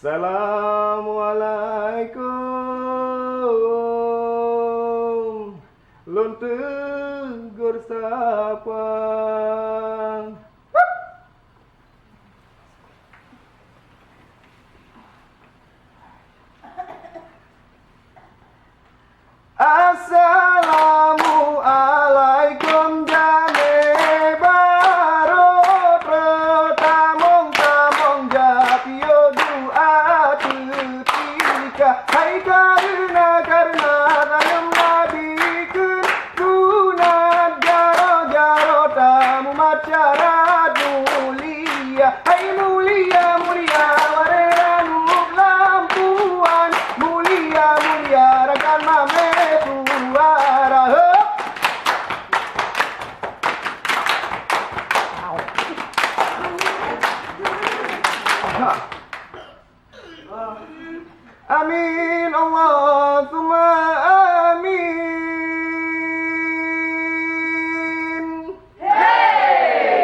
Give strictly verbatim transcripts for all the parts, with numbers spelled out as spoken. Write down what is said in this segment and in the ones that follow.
Assalamualaikum. Lôn teugor sapa. Assalamualaikum, jane barô trô tamong-tamong jak piôh dua teutika. Hai kareuna-kareuna saleuem Nabi kheun sunat jaroe-jaroe tamumat syarat mulia. Hai mulia-mulia wareh ranup lampuan, mulia-mulia rakan mamé suara. Heup! Amin, Allahumma amin.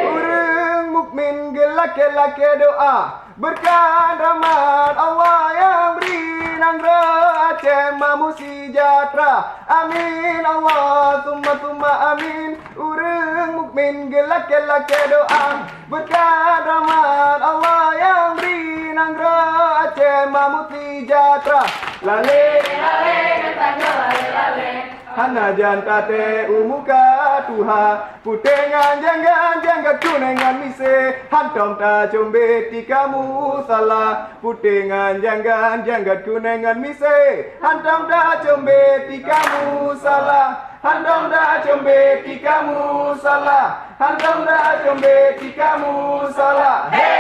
Ureuëng mukmin geulakée-lakée doa, beureukat rahmat Allah nyang bri, nanggroe Aceh makmu seujahteura. Amin, Allahumma tsumma amin. Ureuëng mukmin geulakée-lakée doa, beureukat rahmat Allah nyang bri, nanggroe Aceh makmu seujahteura. Lalé, lalé, geutanyoe lalé-lalé. Hana jan taté u muka tuha. Putéh ngon janggan, janggan kuneng ngon misé, hantom tacombét di kamoe salah. Putéh ngon janggan, janggan kuneng ngon misé, hantom tacombét di kamoe salah. Hantom tacombét di kamoe salah. Hantom tacombét di kamoe salah. He!